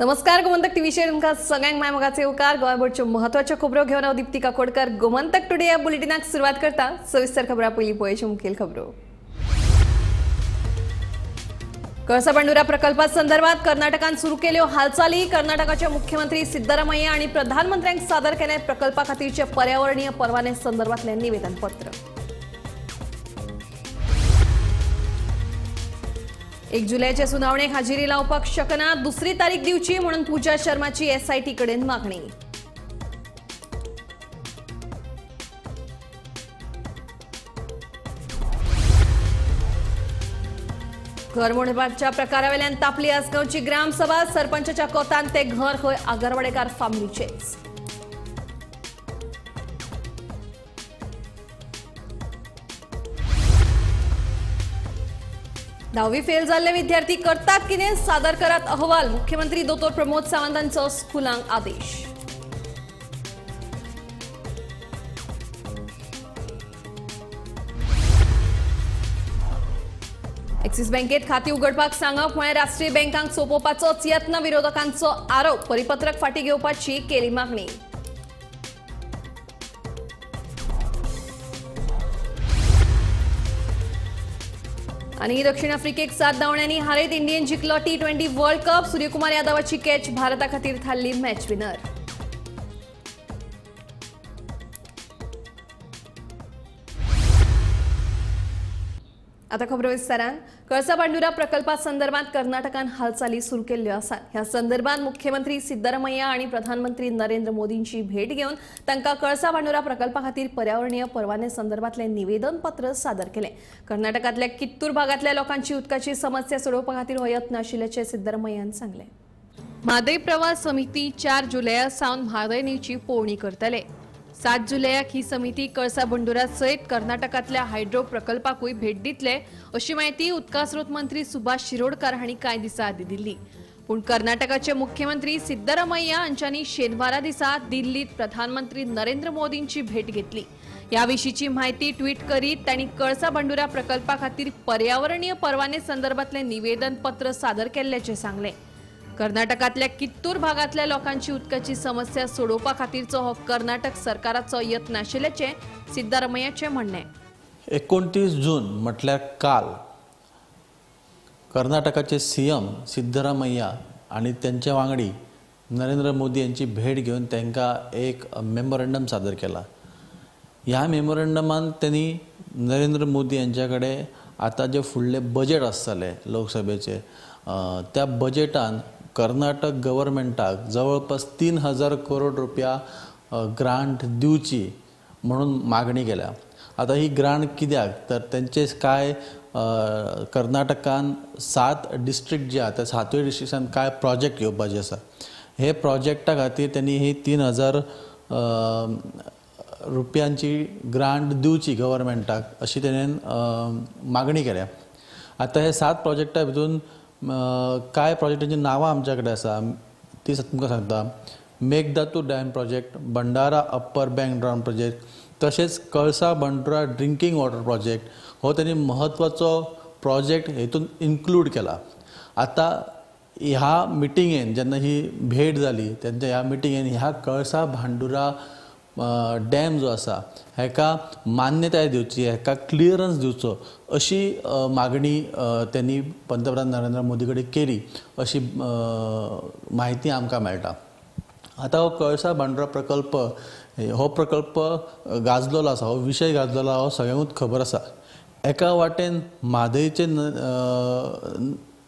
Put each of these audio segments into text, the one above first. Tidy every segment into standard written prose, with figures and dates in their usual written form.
नमस्कार, गोमंतक टीव्हीचेर तुमकां सगळ्यांक माय मोगाचे येवकार. गोंयभरच्यो म्हत्वाच्यो खबरो घेवन हांव दीप्ती काकोडकर गोमंतक टुडे ह्या बुलेटिनाक सुरवात करता. सविस्तर खबरां पयलीं पळोवच्यो मुखेल खबरो. कळसा भांडुरा प्रकल्पा संदर्भात कर्नाटकान सुरू केल्यो हालचाली. कर्नाटकाचे मुख्यमंत्री सिद्धरामय्या आनी प्रधानमंत्र्यांक सादर केले प्रकल्पा खातीरचे पर्यावरणीय परवाने संदर्भातले निवेदनपत्र. 1 जुलैचे सुनावणेक हाजेरी लावपाक शकना, दुसरी तारीख दिवची म्हणून पूजा शर्माची एसआयटी कडेन मागणी. घर मोडपाच्या प्रकारावेल्यान तापली आसगांवची ग्रामसभा. सरपंचाच्या कोतान ते घर हय आगरवाडेकार फामिलीचेच. धावी फेल जाल्ले विद्यार्थी करतात कितें, सादर करात अहवाल. मुख्यमंत्री दोतोर प्रमोद सावंतांचो स्कुलांक आदेश. एक्सिस बँकेत खाती उगडपाक सांगप म्हळ्यार राष्ट्रीय बँकांक सोंपोवपाचोच यत्न, विरोधकांचो आरोप. परिपत्रक फाटीं घेवपाची केली मागणी. आनी दक्षिण आफ्रिकेक 7 धांवड्यांनी हारयत इंडियन जिखलो T20 world cup. Suryakumar यादवाची कॅच भारता खातीर थारली मॅच विनर. आता खबरो विस्तारान. कळसा भांडुरा प्रकल्पा संदर्भात कर्नाटकान हालचाली सुरू केल्ल्यो आसात. ह्या संदर्भात मुख्यमंत्री सिद्धरामय्या आनी प्रधानमंत्री नरेंद्र मोदींची भेट घेवन तांकां कळसा भांडुरा प्रकल्पा खातीर पर्यावरणीय परवाने संदर्भातले निवेदनपत्र सादर केलें. कर्नाटकांतल्या कित्तूर भागांतल्या लोकांची उदकाची समस्या सोडोवपा खातीर हो यत्न आशिल्ल्याचें सिद्धरामय्यान सांगलें. म्हादय प्रवाह समिती 4 जुलया सावन म्हादय न्हंयची पळोवणी करतले. 7 जुलयाक ही समिती कळसा भांडुरा सयत कर्नाटकांतल्या हायड्रो प्रकल्पाकूय भेट दितले अशी म्हायती उदका स्रोत मंत्री सुभाष शिरोडकर हांणी कांय दिसां आदीं दिल्ली. पूण कर्नाटकाचे मुख्यमंत्री सिद्धरामय्या हांच्यांनी शेनवारा दिसा दिल्लीत प्रधानमंत्री नरेंद्र मोदींची भेट घेतली. ह्या विशींची म्हायती ट्वीट करीत तांणी कळसा भांडुरा प्रकल्पा खातीर पर्यावरणीय परवाने संदर्भातले निवेदनपत्र सादर केल्ल्याचें सांगलें. कर्नाटकांतल्या कित्तूर भागांतल्या लोकांची उदकाची समस्या सोडोवपा खातीरचो हो कर्नाटक सरकाराचो यत्न आशिल्ल्याचें सिद्धरामय्याचें म्हणणें. 29 जून म्हटल्यार काल कर्नाटकाचे सीएम सिद्धरामय्या आनी त्यांचे वांगडी नरेंद्र मोदी यांची भेट घेवन तांकां एक मेमोरंडम सादर केला. ह्या मेमोरंडमान त्यांनी नरेंद्र मोदी यांच्या कडेन आतां जे फुडले बजेट आसतले लोकसभेचे त्या बजेटान कर्नाटक गव्हर्मेंटाक जवळपास 3000 करोड रुपया ग्रांट दिवची म्हणून मागणी केल्या. आतां ही ग्रांट कित्याक तर तेंचे काय कर्नाटकान 7 डिस्ट्रिक्ट जे आहा त्या 7 डिस्ट्रिक्टान काय प्रोजेक्ट येवपाचे आसा, हे प्रोजेक्टा खातीर त्यांनी ही 3000 रुपयांची ग्रांट दिवची गव्हर्मेंटाक अशी तेणेन मागणी केल्या. आतां हे 7 प्रोजेक्टा भितून काय प्रोजेक्टांची नांवां आमच्या कडेन आसा ती तुमकां सांगता. Mekedatu dam project, Bhandara upper bank dam project, तशेंच Kalasa Bandura drinking water project हो त्यांनी म्हत्वाचो प्रोजेक्ट हेतून इन्क्लूड केला. आतां ह्या मिटिंगेन जेन्ना ही भेट जाली तेन्ना ह्या मिटिंगेन ह्या कळसा भांडुरा डॅम जो आसा हेका मान्यताय दिवची, हेका क्लियरन्स दिवचो अशी मागणी त्यांनी पंतप्रधान नरेंद्र मोदी कडेन केली अशी म्हायती आमकां मेळटा. आतां हो कळसा भांडुरा प्रकल्प हो प्रकल्प गाजलेलो आसा, हो विशय गाजलेलो हो सगळ्यांकूच खबर आसा. एका वाटेन म्हादयचें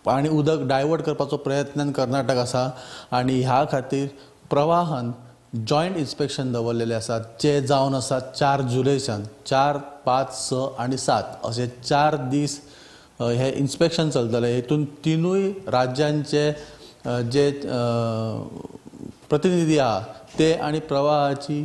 पाणी उदक डायवर्ट करपाचो प्रयत्न कर्नाटक आसा आनी ह्या खातीर प्रवाहान जॉयंट इन्स्पेक्शन दवरलेले आसात जे जावन आसा 4 जुलयच्यान 4, 5, 6 आनी 7 असे 4 दीस हे इन्स्पेक्शन चलतले. हेतून 3 राज्यांचे जे प्रतिनिधी आहा ते आनी प्रवाहाची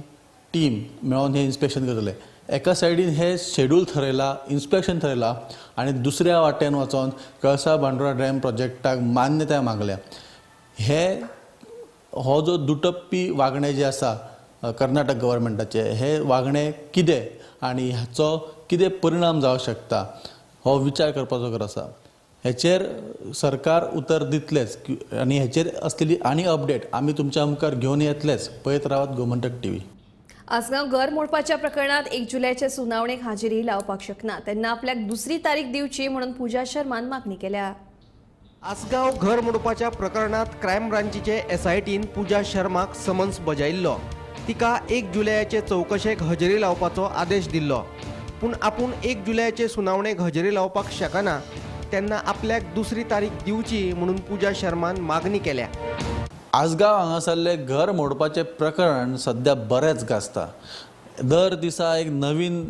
टीम मेळोवन हे इन्स्पेक्शन करतले. एका सायडीन हे शेड्यूल थरयला, इन्स्पेक्शन थरयला आनी दुसऱ्या वाटेन वचोन कळसा भांडुरा डॅम प्रोजेक्टाक मान्यताय मागल्या. हे हो जो दुटप्पी वागणें जें आसा कर्नाटक गव्हर्मेंटाचें हे वागणें कितें आनी हाचो कितें परिणाम जावंक शकता हो विचार करपाचो गरज आसा. हेचेर सरकार उतर दितलेच आनी हेचेर असलेली आनी अपडेट आमी तुमच्या मुखार घेवन येतलेच. पळयत रावात गोमंतक टीव्ही. आसगांव घर मोडपाच्या प्रकरणात 1 जुलयाचे सुनावणेक हाजेरी लावपाक शकना तेन्ना आपल्याक दुसरी तारीख दिवची म्हणून पूजा शर्मान मागणी केल्या. आसगांव घर मोडपाच्या प्रकरणात क्रायम ब्रांचीचे एसआयटीन पूजा शर्माक समन्स बजायिल्लो. तिका 1 जुलयाचे चवकशेक हजेरी लावपाचो आदेश दिल्लो. पूण आपूण 1 जुलयाचे सुनावणेक हजेरी लावपाक शकना तेन्ना आपल्याक दुसरी तारीख दिवची म्हणून पूजा शर्मान मागणी केल्या. आसगांव हांगासरलें घर मोडपाचें प्रकरण सद्या बरेंच गाजता. दर दिसा एक नवीन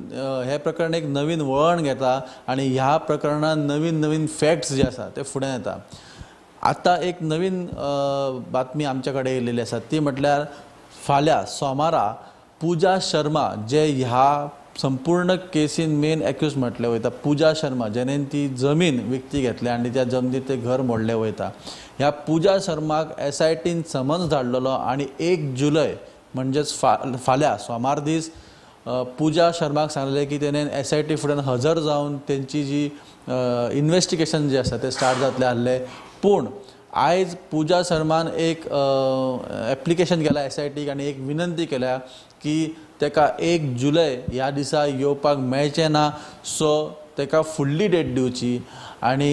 हें प्रकरण एक नवीन वळण घेता आनी ह्या प्रकरणान नवीन नवीन फॅक्ट्स जे आसा ते फुडें येता. आतां एक नवीन बातमी आमच्या कडेन येयलेली आसा ती म्हटल्यार फाल्यां सोमारा पूजा शर्मा जे ह्या संपूर्ण केसीन मेन एक्यूज म्हटलें वयता, पूजा शर्मा जेणेन ती जमीन विकती घेतल्या आनी त्या जमनीर तें घर मोडलें वयता, ह्या पूजा शर्माक एसआयटीन समन्स धाडलेलो आनी 1 जुलय म्हणजेच फाल्यां सोमार दीस पूजा शर्माक सांगलें की तेणेन एसआयटी फुडें हजर जावन तेंची जी इन्वेस्टिगेशन जें आसा तें स्टार्ट जातलें आसलें. पूण आयज पूजा शर्मान एक एप्लिकेशन केलां एसआयटीक आनी एक विनंती केल्या की तेका 1 जुलय ह्या दिसा येवपाक मेळचें ना, सो तेका फुडली डेट दिवची आनी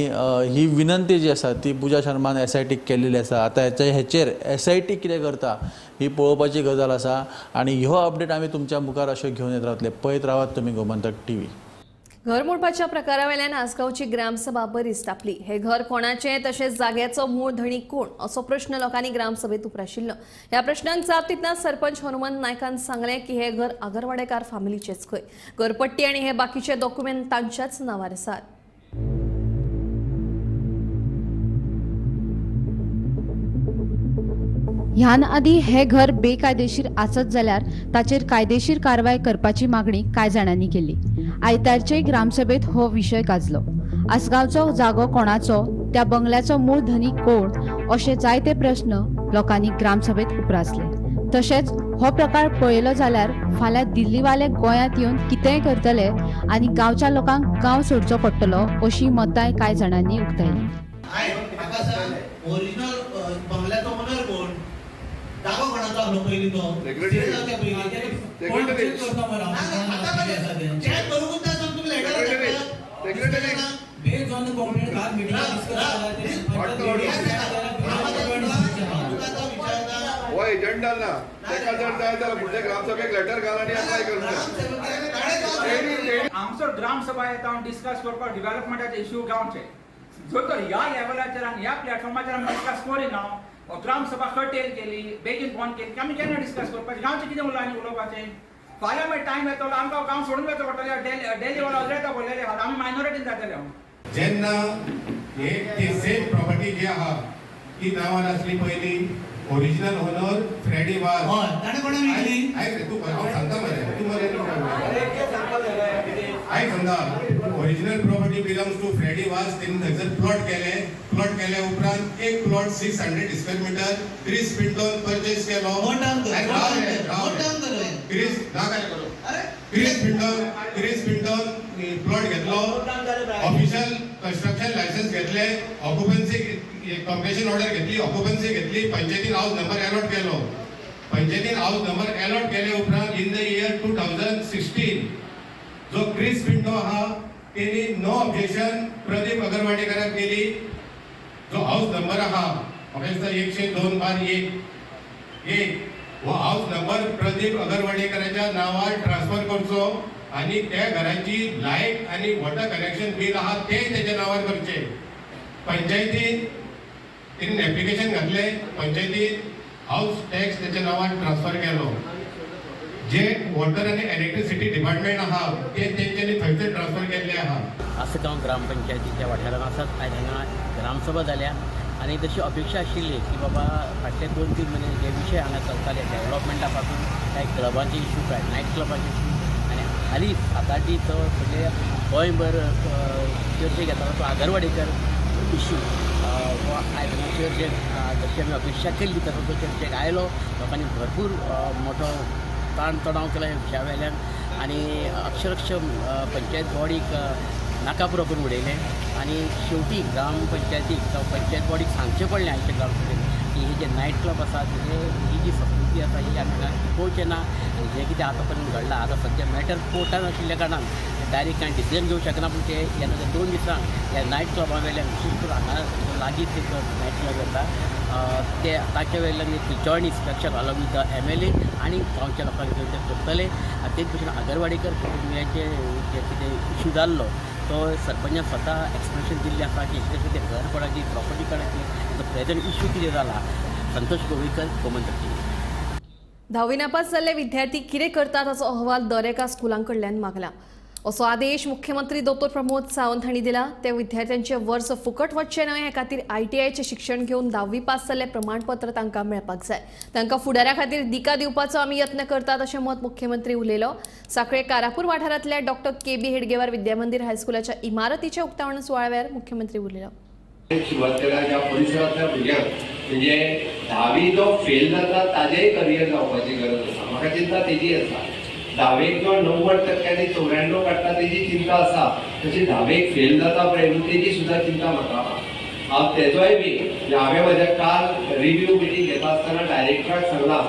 ही विनंती जी आसा ती पूजा शर्मान एसआयटीक केल्ली आसा. आतां हेचेर एसआयटी कितें करता ही पळोवपाची गजाल आसा आनी ह्यो अपडेट आमी तुमच्या मुखार अश्यो घेवन येत रावतले. पळयत रावात तुमी गोमंतक टीव्ही. घर मोडपाच्या प्रकारावेल्यान आसगांवची ग्रामसभा बरीच तापली. हे घर कोणाचें तशेंच जाग्याचो मूळ धणी कोण असो प्रश्न लोकांनी ग्रामसभेत उप्राशिल्लो. ह्या प्रश्नांक जाप दितना सरपंच हनुमंत नायकान सांगलें की हे घर आगरवाडेकार फॅमिलीचेच खंय, घरपट्टी आनी हे बाकीचे डॉक्युमेंट तांच्याच नांवार आसात. ह्यान आदी हे घर बेकायदेशीर आसत जाल्यार ताचेर कायदेशीर कारवाय करपाची मागणी कांय जाणांनी केली. आयतारचे ग्रामसभेत हो विशय गाजलो. आसगांवचो जागो कोणाचो, त्या बंगल्याचो मूळ धनी कोण अशे जायते प्रश्न लोकांनी ग्रामसभेत उप्रासले. तशेंच हो प्रकार पळयलो जाल्यार फाल्यां दिल्लीवाले गोंयांत येवन कितेंय करतले आनी गांवच्या लोकांक गांव सोडचो पडटलो अशी मतांय कांय जाणांनी उक्तायली. आमचो ग्रामसभा येता डिस्कस करपाक डेव्हलपमेंटाचे इश्यू गांवचे जर तर ह्या लेवलाचेर आनी ह्या प्लॅटफॉर्माचेर आमी डिस्कस करिना, ग्रामसभा कर्टेल केली बेगीन बंद केली, आमी केन्ना डिस्कस करपाचें गांवचें कितें उरलां आनी उलोवपाचें? फाल्यां मागीर टायम येतलो आमकां गांव सोडून वचो पडटलें. डेली वालो अजरेता बोल्लेले आहात आमी मायनॉरिटीन जातले. जेन्ना हे ती सेम प्रॉपर्टी जी आहा ती नांवार आसली पयलीं ओरिजिनल ओनर फ्रेडी वाज. ताणें कोणा विकली? आयक रे तूं, हांव सांगता मरे तूं मरे आयक सांगता. Original property belongs to Freddy Vaz. तेणी थंयसर प्लॉट केले. प्लॉट केल्या उपरांत एक plot 600 square metre Chris पिंटोन purchase केलो. क्रिस क्रिस पिंटोन प्लॉट घेतलो, ऑफिशियल कन्स्ट्रक्शन लायसन्स घेतले, ऑक्युपन्सी कॉम्प्लेशन ऑर्डर घेतली, ऑक्युपन्सी घेतली, पंचायतीन हाऊस नंबर अलॉट केलो. पंचायतीन हाऊस नंबर अलॉट केले उपरांत इन the year 2016 जो क्रिस पिंटो आहा तेणी नो ऑब्जेक्शन प्रदीप अगरवाडेकाराक केली. जो हाऊस नंबर आहा म्हाका दिसता 102/1 हो हाऊस नंबर प्रदीप अगरवाडेकाराच्या नांवार ट्रान्सफर करचो आनी त्या घराची लायट आनी वॉटर कनेक्शन बील आहा तें तेच्या नांवार करचें. पंचायतीन तेणी एप्लिकेशन घातलें, पंचायतीन हाऊस टॅक्स तेच्या नांवार ट्रान्सफर केलो. जे वॉटर आनी इलेक्ट्रिसिटी डिपार्टमेंट आहा ते तेंच्यांनी थंयसर ट्रान्सफर केल्ले आहा. आसगांव ग्रामपंचायतीच्या वाठारांत आसात. आयज हांगा ग्रामसभा जाल्या आनी तशी अपेक्षा आशिल्ली की बाबा फाटले 2-3 म्हयने जे विशय हांगा चलताले डेव्हलपमेंटा पासून कांय क्लबांचे इश्यू, काय नायट क्लबांचे इश्यू आनी हालींच 7-8 दीस तो सगळे गोंयभर चर्चेक येतालो तो आगरवाडेकर इश्यू हो आयज हांगा चर्चेक जशी आमी अपेक्षा केल्ली तसो तो चर्चेक आयलो. लोकांनी भरपूर मोठो ताण तणाव केला ह्या विशया वयल्यान आनी अक्षरक्ष पंचायत बॉडीक नाका पुरो करून उडयलें आनी शेवटी ग्रामपंचायतीक जावं पंचायत बॉडीक सांगचें पडलें आयच्या ग्रामसभेन की हे जे नायट क्लब आसा हे ही जी संस्कृती आसा ही आमी टिकोवचें ना आनी जें कितें आतां पर्यंत घडलां आतां सद्या मॅटर कोर्टान आशिल्ल्या कारणान डायरेक्ट कांय डिसिजन घेवंक शकना, पूण ते येणाऱ्या 2 दिसांक ह्या नायट क्लबा वयल्यान विशेश करून हांगा लागींच एक नायट क्लब येता ते ताचे वयल्यान एक joint inspection along with the MLA आनी गांवच्या लोकांक घेवन ते करतले. आनी तेच भशेन आगरवाडीकर कुटुंबियांचे जे कितें इशू जाल्लो तो सरपंचान स्वता एक्सप्लेनेशन दिल्लें आसा की इतलें कितें घर कोणाची प्रॉपर्टी कोणाची प्रेझेंट इशू कितें जाला. संतोष गोवेकर, गोमंतक टीव्ही. धावी नापास जाल्ले विद्यार्थी कितें करतात ताचो अहवाल दर एका स्कुलां कडल्यान मागला असो आदेश मुख्यमंत्री डॉक्टर प्रमोद सावंत हांणी दिला. ते विद्यार्थ्यांचे वर्स फुकट वचचें न्हय हे खातीर आयटीआयचें शिक्षण घेवन धावी पास जाल्लें प्रमाणपत्र तांकां मेळपाक जाय. तांकां फुडारा खातीर दिका दिवपाचो आमी यत्न करतात अशें मत मुख्यमंत्री उलयलो. साखळे कारापूर वाठारांतल्या डॉक्टर के बी हेडगेवार विद्यामंदिर हायस्कुलाच्या इमारतीच्या उक्तावण सुवाळ्यार मुख्यमंत्री उलयलो. सुरवात केल्या ह्या परिसरांतल्या भुरग्यांक म्हणजे धावी जो फेल जाता ताजेय करियर जावपाची गरज आसा. म्हाका चिंता तेजी आसा. धावेक जो 90% 94 काडटा तेजी चिंता आसा, तशी धावेक फेल जाता पळय न्हू तेजी सुद्दां चिंता म्हाका आसा. हांव तेजोय बी हांवें म्हज्या काल रिव्यू मिटींग घेता आसतना डायरेक्टराक सांगलां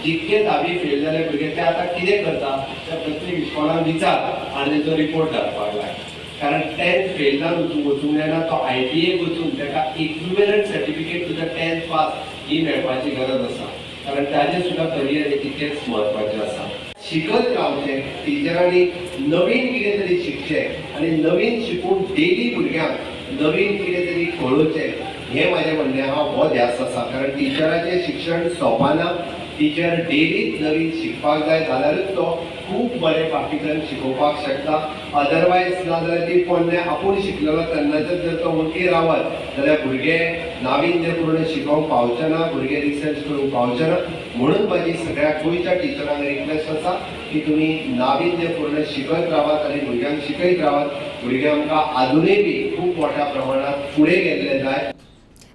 जितके धावी फेल जाले भुरगे ते आतां कितें करता त्या प्रत्येक इस्कॉलान विचार आनी तेजो रिपोर्ट धाडपाक लाय. कारण 10th fail जावन वचूंक जायना, तो आयटीआयक वचून ताका इक्विवेलंट सर्टिफिकेट सुद्दां 10th पास ही मेळपाची गरज आसा. कारण ताजें सुद्दां करियर हें तितकेंच म्हत्वाचें आसा. शिकत रावचें, टिचरांनी नवीन कितें तरी शिकचें आनी नवीन शिकून डेली भुरग्यांक नवीन कितें तरी कळोवचें हें म्हाजें म्हणणें आहा. हो ध्यास आसा. कारण टिचराचें शिक्षण सोंपना, टिचर डेलीच नवीन शिकपाक जाय जाल्यारूच तो खूब बरें बाकीच्यांक शिकोवपाक शकता. अदरवायज ना जाल्यार ती पोन्नें आपूण शिकलेलो तेन्नाच्याच जर तो वगी रावत जाल्यार भुरगे नाविन्यपूर्ण शिकोवंक पावचे ना, भुरगे रिसर्च करूंक पावचे ना. म्हणून म्हाजी सगळ्या गोंयच्या टिचरांक रिक्वेस्ट आसा की तुमी नाविन्यपूर्ण शिकत रावात आनी भुरग्यांक शिकयत रावात. भुरगे आमकां आजुनूय बी खूब मोठ्या प्रमाणांत फुडें गेल्ले जाय.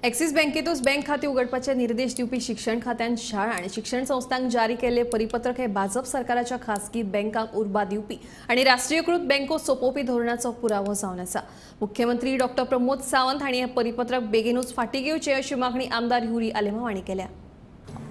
एक्सिस बँकेतूच बँक खातें उगडपाचे निर्देश दिवपी शिक्षण खात्यान शाळा आनी शिक्षण संस्थांक जारी केल्ले परिपत्रक हे भाजप सरकाराच्या खासगी बँकांक उर्बा दिवपी आनी राष्ट्रीयकृत बँको सोंपोवपी धोरणाचो पुरावो जावन आसा. मुख्यमंत्री डॉक्टर प्रमोद सावंत हांणी हें परिपत्रक बेगीनूच फाटीं घेवचें अशी मागणी आमदार युरी आलेमांव हांणी केल्या.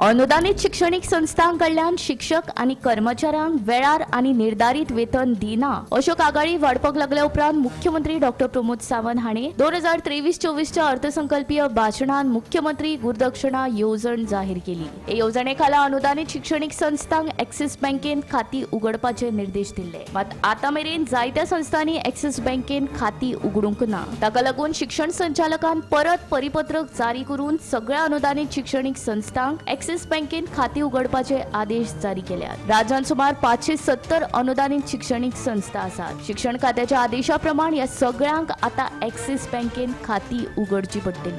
अनुदानित शिक्षणीक संस्थां कडल्यान शिक्षक आनी कर्मचाऱ्यांक वेळार आनी निर्धारित वेतन दिना अश्यो कागाळी वाडपाक लागल्या उपरांत मुख्यमंत्री डॉक्टर प्रमोद सावंत हांणी 2023-24च्या अर्थसंकल्पीय भाशणान मुख्यमंत्री गुरुदक्षिणा येवजण जाहीर केली. हे येवजणे खाला अनुदानित शिक्षणीक संस्थांक एक्सिस बँकेन खाती उगडपाचे निर्देश दिल्ले. मात आतां मेरेन जायत्या संस्थांनी एक्सिस बँकेन खाती उगडूंक ना. ताका लागून शिक्षण संचालकान परत परिपत्रक जारी करून सगळ्या अनुदानित शिक्षणीक संस्थांक एक्सिस बँकेन खाती उगडपाचे आदेश जारी केल्यात. राज्यांत सुमार 570 अनुदानित शिक्षणीक संस्था आसात. शिक्षण खात्याच्या आदेशा प्रमाण ह्या सगळ्यांक आतां एक्सिस बँकेन खाती उगडची पडटली.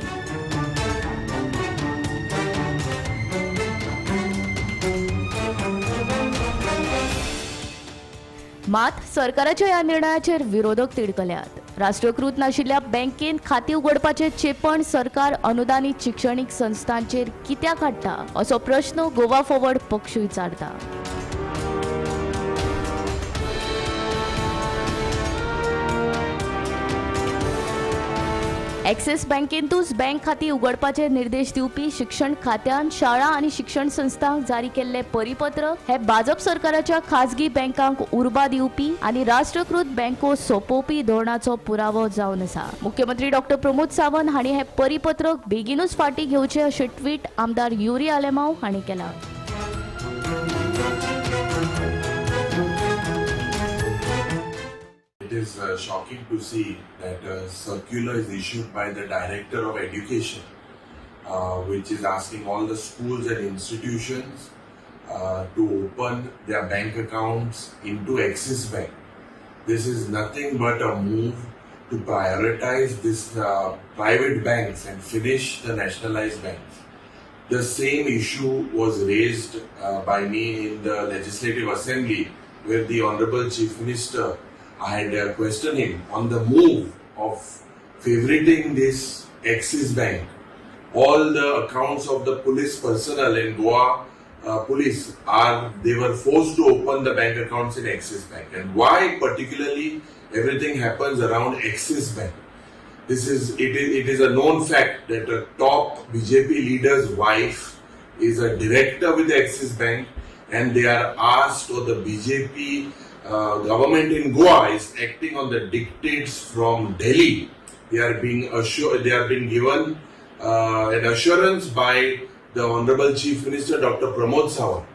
मात सरकाराच्या ह्या निर्णयाचेर विरोधक तिडकल्यात. राष्ट्रीयकृत नाशिल्ल्या बँकेन खाती उगडपाचे चेपण सरकार अनुदानित शिक्षणीक संस्थांचेर कित्याक हाडटा असो प्रश्न गोवा फॉरवर्ड पक्ष विचारता. एक्सिस बँकेंतूच बँक खाती उगडपाचे निर्देश दिवपी शिक्षण खात्यान शाळा आनी शिक्षण संस्थांक जारी केल्ले परिपत्रक हे भाजप सरकाराच्या खासगी बँकांक उर्बा दिवपी आनी राष्ट्रीयकृत बँको सोंपोवपी धोरणाचो पुरावो जावन आसा. मुख्यमंत्री डॉक्टर प्रमोद सावंत हांणी हे परिपत्रक बेगीनूच फाटीं घेवचें अशें ट्वीट आमदार युरी आलेमांव हांणी केलां. It is shocking to see that a circular is issued by the Director of Education, which is asking all the schools and institutions to open their bank accounts into Axis Bank. This is nothing but a move to prioritize this private banks and finish the nationalized banks. The same issue was raised by me in the Legislative Assembly, where the Honorable Chief Minister, I had questioned him on the move of favoriting this Axis Bank. All the accounts of the police personnel in Goa police they were forced to open the bank accounts in Axis Bank. And why particularly everything happens around Axis Bank? It is a known fact that a top BJP leader's wife is a director with the Axis Bank, and they are asked, or the BJP government in Goa is acting on the dictates from Delhi. They are being assured, they have been given an assurance by the Honorable Chief Minister Dr. Pramod Sawant.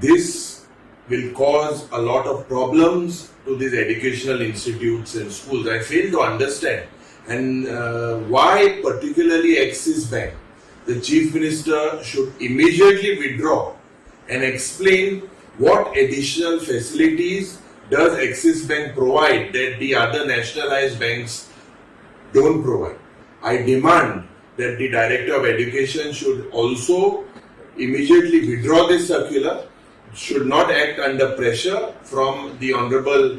This will cause a lot of problems to these educational institutes and schools. I fail to understand and why particularly Axis Bank. The Chief Minister should immediately withdraw and explain what additional facilities does Axis Bank provide that the other nationalized banks don't provide. I demand that the Director of Education should also immediately withdraw this circular, should not act under pressure from the Honorable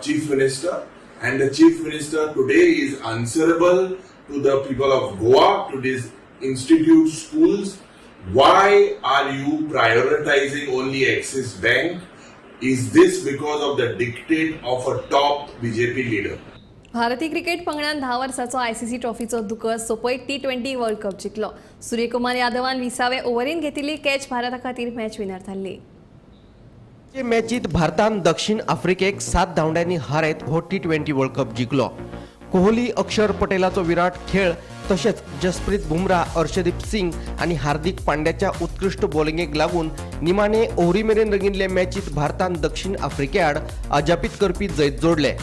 Chief Minister. And the Chief Minister today is answerable to the people of Goa, to these institute schools. Why are you prioritizing only Axis Bank? Is this because of the dictate of a top BJP leader? भारतीय cricket पंगडान 10 वर्साचो ICC ट्रॉफीचो दुकर सोपयत T20 world cup जिखलो. सूर्यकुमार यादवान 20व्या ओव्हरीन घेतिल्ली कॅच भारता खातीर मॅच विनर थारली. हे मॅचीत भारतान दक्षिण आफ्रिकेक 7 धांवड्यांनी हारयत हो T20 world cup जिखलो. कोहली, अक्षर पटेलाचो विराट खेळ तशेंच जसप्रीत बुमराह, अर्शदीप सिंग आनी हार्दिक पांड्याच्या उत्कृश्ट बॉलिंगेक लागून निमाणे ओव्हरी मेरेन रंगिल्ले मॅचीत भारतान दक्षिण आफ्रिके आड अजापीत करपी जैत जोडले.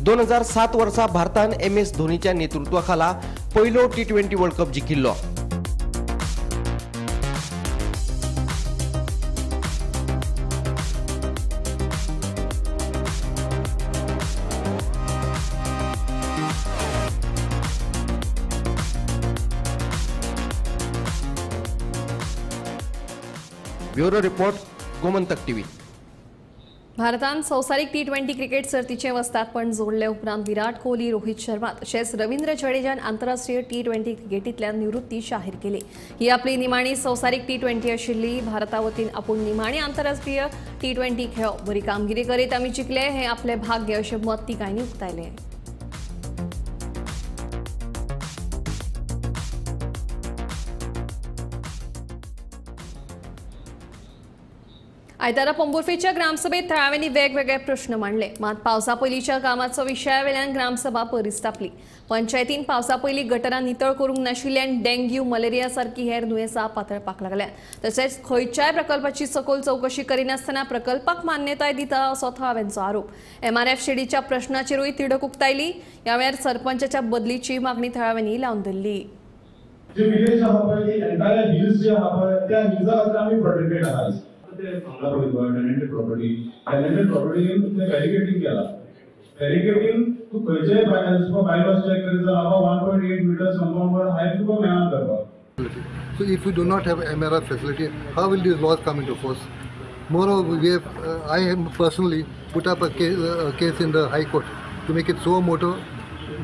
2007 वर्सा भारतान MS धोनीच्या नेतृत्वाखाला पयलो T20 world cup जिखिल्लो. Bureau report, Gomantak TV. भारतान संवसारीक T20 cricket सर्तीचें वस्तादपण जोडले उपरांत विराट कोहली, रोहित शर्मा तशेंच रवींद्र जडेजान आंतरराष्ट्रीय T20 क्रिकेटींतल्यान निवृत्ती जाहीर केली. ही आपली निमाणी संवसारीक T20 आशिल्ली. भारता वतीन आपूण निमाणी आंतरराष्ट्रीय T20 खेळो बरी कामगिरी करीत आमी जिखले हें आपलें भाग्य अशें मत तिगांनी उक्तायलें. आयतारा पोंबुर्फेच्या ग्रामसभेत थळाव्यांनी वेगवेगळे प्रश्न मांडले. मात पावसा पयलींच्या कामाचो विशया वेल्यान ग्रामसभा परिस्तापली. पंचायतीन पावसा पयलीं गटरां नितळ करूंक नाशिल्ल्यान डेंग्यू, मलेरिया सारकी हेर दुयेंसां पातळपाक लागल्यात. तशेंच खंयच्याय प्रकल्पाची सखोल चवकशी करिनासतना प्रकल्पाक मान्यताय दिता असो थळाव्यांचो आरोप. MRF शेडीच्या प्रश्नाचेरूय तिडक उक्तायली. ह्या वेळार सरपंचाच्या बदलीची मागणी थळाव्यांनी लावन धरली. जे विलेज आहा पळय, एंटायर हिल्स जे आहा पळय, त्या हिल्सा खातीर आमी प्रोटेक्टेड आहा. टेनेंटेड प्रॉपर्टी, टेनेंटेड प्रॉपर्टीन तुवें बॅरिकेटींग केला. बॅरिकेटींग तूं खंयचेय तुका बायलॉज चॅक करीत जाल्यार 1.8 मिटर्स कंपाउंड हायट तुका मेळना करपाक. So if you do not have MRF facility, how will these laws come into force? Moreover, we have, I have personally put up a case in the High Court to make it so moto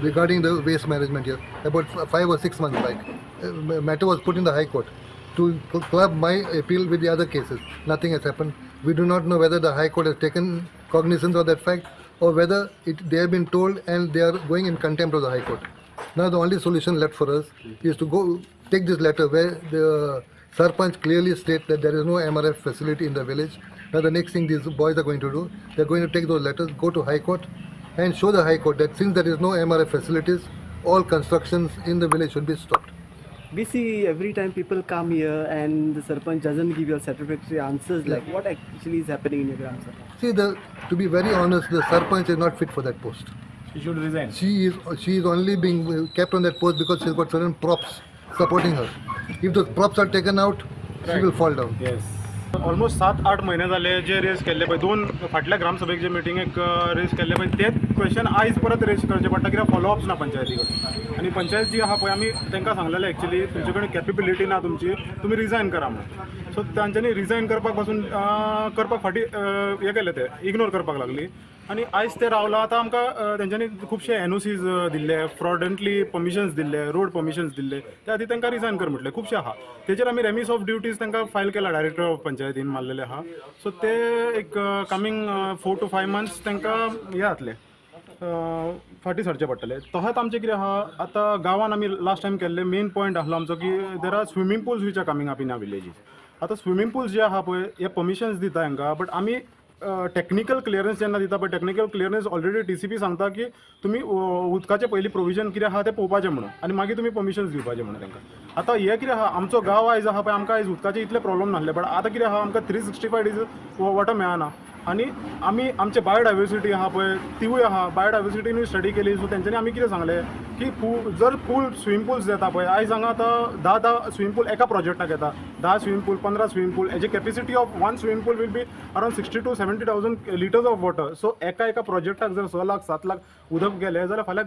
regarding the waste management here. About 5 or 6 months back, matter was put in the High Court to club my appeal with the other cases. Nothing has happened. We do not know whether the High Court has taken cognizance of that fact or whether they have been told and they are going in contempt of the High Court. Now the only solution left for us is to go take this letter where the Sarpanch clearly states that there is no MRF facility in the village. Now the next thing these boys are going to do, they are going to take those letters, go to High Court and show the High Court that since there is no MRF facilities, all constructions in the village should be stopped. We see every time people come here and the Sarpanch doesn't give you satisfactory answers. Like what actually is happening in your Gram Sabha? See, to be very honest, the Sarpanch is not fit for that post. She should resign. She is only being kept on that post because she's got certain props supporting her. If those props are taken out, right, she will fall down. Yes. Almost 7-8 म्हयने जाले जे rays केल्ले पळय, दोन फाटल्या ग्रामसभेक जे मिटिंगेक rays केल्ले पळय तेच question आयज परत रेज करचे पडटा, कित्याक फॉलोअप्स ना पंचायती कडेन. आनी पंचायत जी आहा पळय आमी तांकां सांगलेलें एक्चुली तुमचे कडेन कॅपेबिलिटी ना तुमची, तुमी रिजायन करा म्हणून. सो तांच्यांनी रिजायन करपाक पासून करपाक फाटीं हें केलें, ते इग्नोर करपाक लागली आनी आयज ते रावला. आतां आमकां तेंच्यांनी खुबशे एनओसीज दिल्ले, फ्रॉडंटली परमिशन्स दिल्ले, रोड परमिशन्स दिल्ले, त्या खातीर तांकां रिजायन कर म्हटलें. खुबशे आहा तेजेर आमी रेमिस ऑफ ड्युटीज तांकां फायल केला, डायरेक्टर ऑफ पंचायतीन मारलेले आहा. सो ते एक कमींग 4 to 5 months तांकां हें जातलें, फाटीं सरचें पडटलें. तशेंच आमचें कितें आहा आतां गांवान आमी लास्ट टायम केल्ले मेन पॉयंट आसलो आमचो की there are swimming pools which are coming up in our villages. आतां स्विमींग पूल्स जे आहा पळय हे परमिशन्स दिता हांकां, बट आमी टॅक्निकल क्लियरन्स जेन्ना दिता पळय, टॅक्निकल क्लियरन्स ऑलरेडी TCP सांगता की तुमी उदकाचें पयलीं प्रोविजन कितें आहा तें पळोवपाचें म्हणून आनी मागीर तुमी परमिशन्स दिवपाचें म्हणून तांकां. आतां हें कितें आहा, आमचो गांव आयज आहा पळय आमकां आयज उदकाचे इतले प्रॉब्लम नासले, बट आतां कितें आहा आमकां 365 डेज वॉटर मेळना आनी आमी आमचे बायोडायवर्सिटी आहा पळय तिवूय आहा. बायोडायवर्सिटीनूय स्टडी केली, सो तेंच्यांनी आमी कितें सांगलें की जर पूल स्विमींग पूल्स येता पळय आयज हांगा आतां 10-10 स्विमींग पूल एका प्रोजेक्टाक येता, 10 स्विमींग पूल, 15 स्विमींग पूल, हेजी capacity of one swimming pool will be around 60 to 70,000 litres of water. So एका एका प्रोजेक्टाक जर 6 लाख 7 लाख उदक गेलें जाल्यार फाल्यां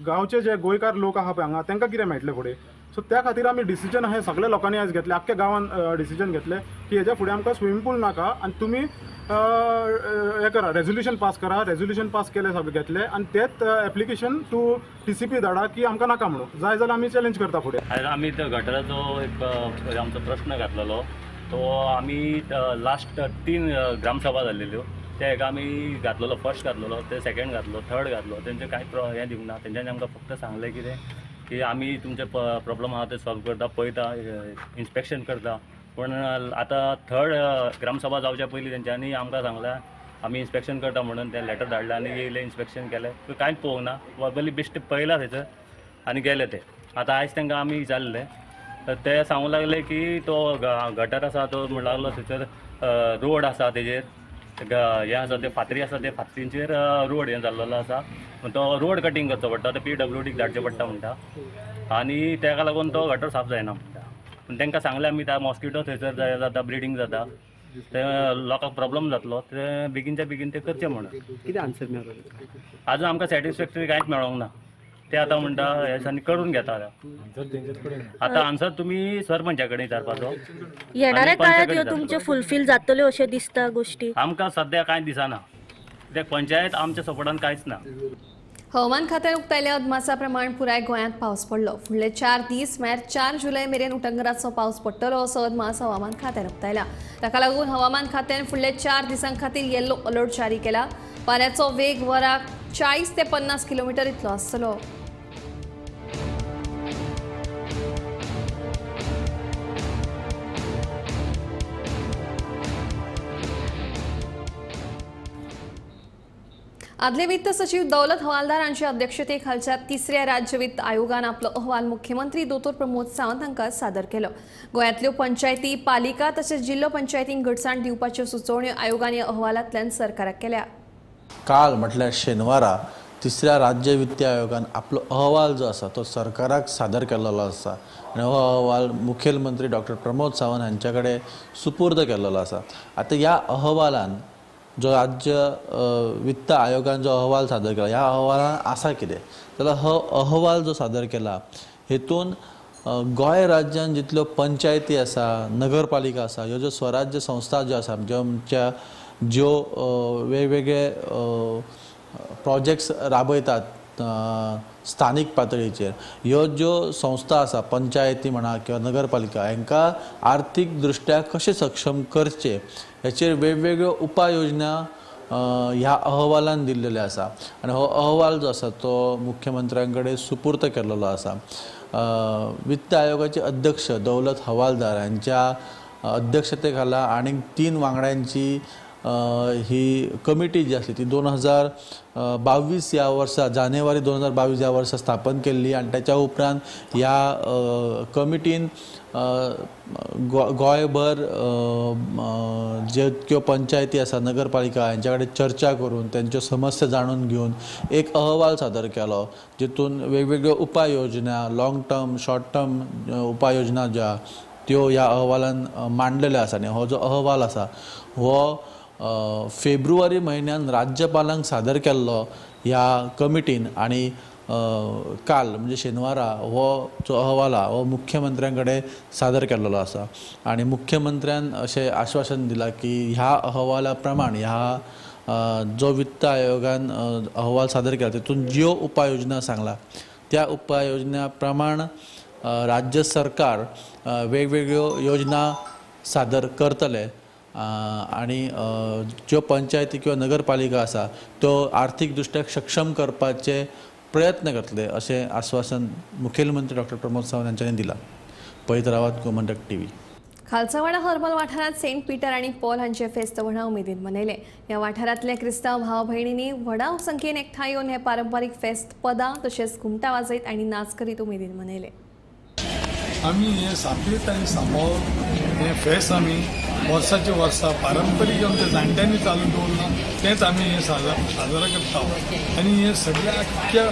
गांवचे जे गोंयकार लोक आहा पळय हांगा तांकां कितें मेळटलें फुडें. सो त्या खातीर आमी डिसिजन अहें सगळ्या लोकांनी आयज घेतलें, आख्ख्या गांवान डिसिजन घेतलें की हेज्या फुडें आमकां स्विमींग पूल नाका आनी तुमी हें करा, रेजोल्युशन पास करा. रेजोल्युशन पास केलें सगळें घेतलें आनी तेच एप्लिकेशन टू TCP धाडा की आमकां नाका म्हणून, जाय जाल्यार आमी चॅलेंज करता फुडें. आयज आमी तो गटराचो एक आमचो प्रश्न घातलेलो तो आमी लास्ट 3 ग्रामसभा जाल्ल्यो त्या एका आमी घातलेलो, फर्स्ट घातलेलो, ते सेकेंड घातलो, थर्ड घातलो. तेंचे कांय हें दिवंक ना, तेंच्यांनी आमकां फक्त सांगलें कितें की आमी तुमचे प्रॉब्लम आहा ते सॉल्व करता, पळयता, इन्स्पेक्शन करता. पूण आतां थर्ड ग्रामसभा जावच्या पयलीं तेंच्यांनी आमकां सांगलां आमी इन्स्पेक्शन करता म्हणून, ते लेटर धाडलें आनी येयलें इन्स्पेक्शन केलें, कांयच पळोवंक ना, वर्बली बेश्टे पळयलां थंयसर आनी गेले ते. आतां आयज तांकां आमी विचारलें तर ते सांगूंक लागले की तो गटर आसा तो म्हणूंक लागलो थंयसर रोड आसा तेजेर हें आसा ते फातरी आसा ते फातरींचेर रोड हें जाल्लो आसा, तो रोड कटींग करचो पडटा, तो PWDक धाडचें पडटा म्हणटा आनी ताका लागून तो गटर साफ जायना म्हणटा. पूण तांकां सांगलें आमी त्या मॉस्किटो थंयसर जाता, ब्रिडींग जाता, ते लोकांक प्रॉब्लम जातलो, ते बेगीनच्या बेगीन ते करचें म्हणून. कितें आन्सर मेळ्ळो? आजून आमकां सॅटिस्फॅक्टरी कांयच मेळोंक ना. ते आतां म्हणटा हे दिसांनी करून घेता. आतां आन्सर तुमी सरपंचा कडेन विचारपाचो. येणाऱ्या काळात ह्यो तुमच्यो फुलफील जातल्यो अशें दिसता गोश्टी? आमकां सद्या कांय दिसना, कित्याक पंचायत आमच्या सपोर्टान कांयच ना. हवामान खात्यान उक्तायल्या अदमासा प्रमाण पुराय गोंयांत पावस पडलो. फुडले 4 दीस म्हळ्यार 4 जुलय मेरेन उटंगराचो पावस पडटलो असो अदमास हवामान खात्यान उक्तायला. ताका लागून हवामान खात्यान फुडले 4 दिसां खातीर येल्लो अलर्ट जारी केला. वाऱ्याचो वेग वराक 40 ते 50 किलोमिटर इतलो आसतलो. आदले वित्त सचिव दौलत हवालदार हांच्या अध्यक्षतेखालच्या 3ऱ्या राज्य वित्त आयोगान आपलो अहवाल मुख्यमंत्री दोतोर प्रमोद सावंत हांकां सादर केलो. गोंयांतल्यो पंचायती, पालिका तशेंच जिल्लो पंचायतींक घटसाण दिवपाच्यो सुचोवण्यो आयोगान ह्या अहवालांतल्यान सरकाराक केल्या. काल म्हटल्यार शेनवारा 3ऱ्या राज्य वित्त आयोगान आपलो अहवाल जो आसा तो सरकाराक सादर केल्लो आसा आनी हो अहवाल मुखेलमंत्री डॉक्टर प्रमोद सावंत हांच्या कडेन सुपूर्द केल्लो आसा. आतां ह्या अहवालान जो राज्य वित्त आयोगान जो अहवाल सादर केला ह्या अहवालान आसा कितें जाल्यार हो अहवाल जो सादर केला हेतून गोंय राज्यान जितल्यो पंचायती आसा, नगरपालिका आसा, ह्यो ज्यो स्वराज्य संस्था ज्यो आसा, ज्यो आमच्या ज्यो वेगवेगळे प्रोजेक्ट्स राबयतात स्थानीक पातळीचेर, ह्यो ज्यो संस्था आसा पंचायती म्हणा किंवा नगरपालिका हांकां आर्थीक दृश्ट्या कशें सक्षम करचें हेचेर वेगवेगळ्यो उपाय योजना ह्या अहवालान दिल्लेले आसा आनी हो अहवाल जो आसा तो मुख्यमंत्र्यां कडेन सुपूर्त केल्लो आसा. वित्त आयोगाचे अध्यक्ष दौलत हवालदार हांच्या अध्यक्षते खाला आनीक 3 वांगड्यांची ही कमिटी जी आसली ती 2022 ह्या वर्सा जानेवारी 2022 ह्या वर्सा स्थापन केल्ली आनी ताच्या उपरांत ह्या कमिटीन गोंयभर जितक्यो पंचायती आसा, नगरपालिका हांच्या कडेन चर्चा करून तेंच्यो समस्या जाणून घेवन एक अहवाल सादर केलो जितून वेगवेगळ्यो उपाय योजना, लॉंग टर्म, शॉर्ट टर्म उपाय योजना ज्यो त्यो ह्या अहवालान मांडलेल्यो आसा आनी हो जो अहवाल आसा हो फेब्रुवारी म्हयन्यान राज्यपालांक सादर केल्लो ह्या कमिटीन आनी काल म्हणजे शेनवारा हो जो अहवाल आहा हो मुख्यमंत्र्यां कडेन सादर केल्लो आसा आनी मुख्यमंत्र्यान अशें आश्वासन दिलां की ह्या अहवाला प्रमाण ह्या जो वित्त आयोगान अहवाल सादर केला तेतून ज्यो उपाय योजना सांगला त्या उपाय योजना प्रमाण राज्य सरकार वेगवेगळ्यो योजना सादर करतले आनी ज्यो पंचायती किंवा नगरपालिका आसा त्यो आर्थीक दृश्ट्या सक्षम करपाचे प्रयत्न करतले अशें आश्वासन मुखेलमंत्री डॉक्टर प्रमोद सावंत हांच्यांनी दिलां. पळयत रावात गोमंतक टीव्ही. खालसावाडा हर्मल वाठारांत सेंट पीटर आनी पॉल हांचे फेस्त व्हडा उमेदीन मनयलें. ह्या वाठारांतल्या क्रिस्तांव भाव भयणींनी व्हडा संख्येन एकठांय येवन हें पारंपारीक फेस्त पदां तशेंच घुमटां वाजयत आनी नाच करीत उमेदीन मनयलें. आमी हे सापेत आनी सांबाळ हें फेस्त आमी वर्साचे वर्सा पारंपरीक आमच्या जाणट्यांनी चालू दवरलां तेंच आमी हें साजरा करता आनी हें सगळ्या आख्ख्या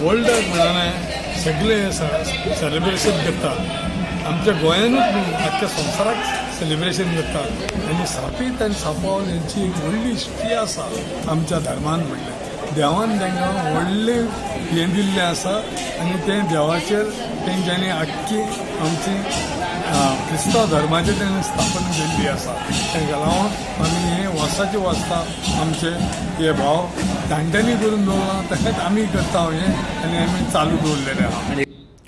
वर्ल्डाक म्हणल्यार सगळे हें सेलिब्रेशन करतात. आमच्या गोंयानूच न्हू आख्ख्या संवसाराक सेलिब्रेशन करतात आनी सापेत आनी सांबाळ हेंची एक व्हडली हिस्ट्री आसा आमच्या धर्मान. म्हणल्यार देवान तांकां व्हडलें हें दिल्लें आसा आनी तें देवाचेर तेंच्यांनी आख्खी आमची क्रिस्तांव धर्माचें तेणें स्थापन केल्ली आसा. तांकां लागून आमी हें वर्साचे वर्सा आमचे हे भाव जाणट्यांनी करून दवरलां तशेंच आमी करता हें आनी आमी चालू दवरलेलें आहा.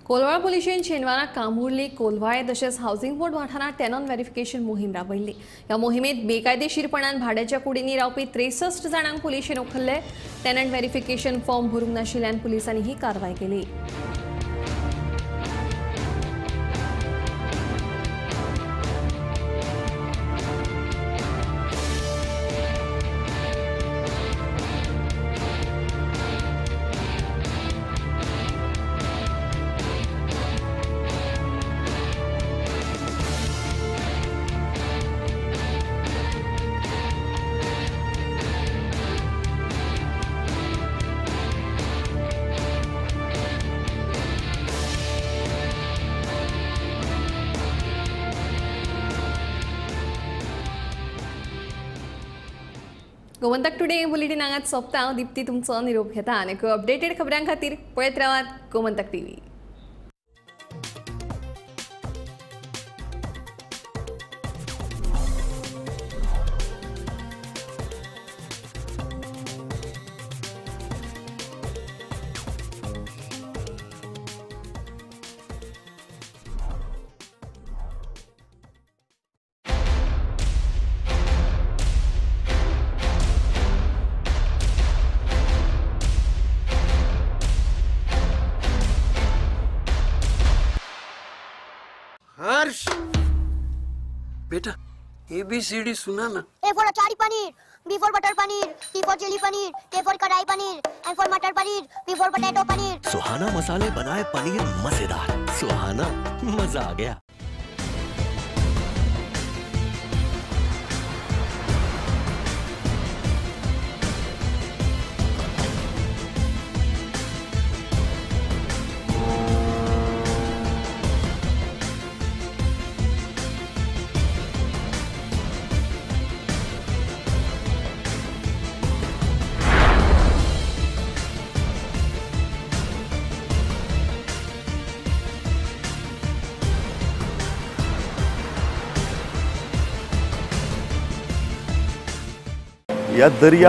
कोलवाळ पुलिशेन शेनवारा कामुर्ली कोलवाळे तशेंच हावसिंग बोर्ड वाठारांत टेनॉन व्हेरिफिकेशन मोहीम राबयल्ली. ह्या मोहिमेंत बेकायदेशीरपणान भाड्याच्या कुडींनी रावपी 63 जाणांक पुलिशेन उखल्ले. टेनंट व्हेरिफिकेशन फॉर्म भरूंक नाशिल्ल्यान पुलिसांनी ही कारवाय केली. गोमंतक टुडे बुलेटिन हांगाच सोंपता. हांव दीप्ती तुमचो निरोप घेता आनी अपडेटेड खबरां खातीर पळयत रावात गोमंतक टीव्ही. हर्ष बेटा ABCD सुना ना। A for achari paneer, B for butter paneer, C for chilli paneer, K for kadai paneer, M for matar paneer, P for potato paneer. Suhana मसाले बनाए पनीर मजेदार, सुहाना मजा आ गया। या दर्या